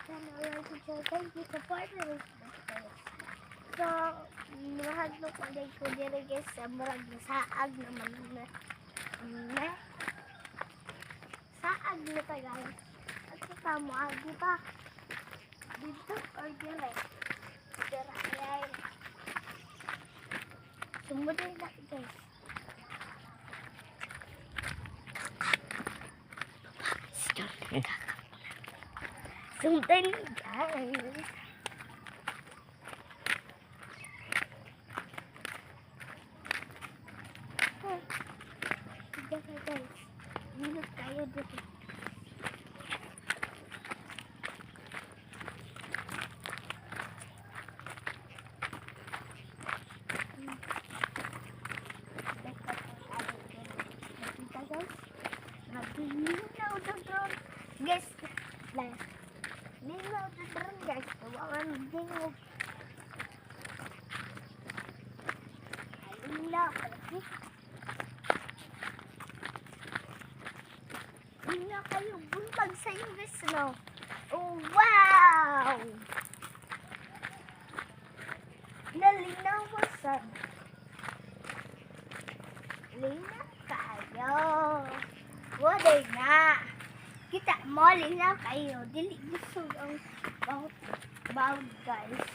Channel, like and share. Thank you support me. So, mahadlok ko dahil ko diri, guys, sa murag saag naman na na saag na ta, guys. At sa tamo agi pa dito or dire dire ay sumod na, guys. Sundan, guys. Sige ka, guys. Minut kayo dito. Nakita, guys? Naglinaw na drone. Guys, linaw na drone, guys. Tawagan dingog. Linaw. Linaw kayo. Buntag sa iyo, guys, no? Oh, wow! Nalinaw mo sa linaw kayo. Waday na. Kita mo, linaw kayo. Dili gusto ang bawt bawt, guys.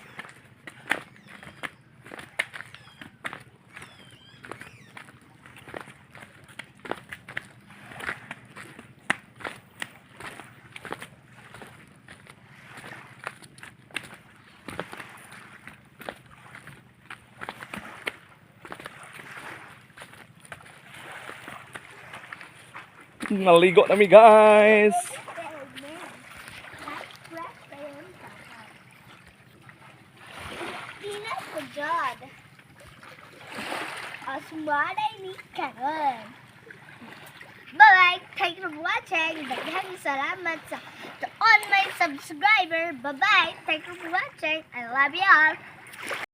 Naligo na mi, guys. Tingnan ko dyan. Asmalay ni karon. Bye-bye! Thank you for watching. Daghang salamat sa to all my subscriber. Bye-bye! Thank you for watching. I love you all.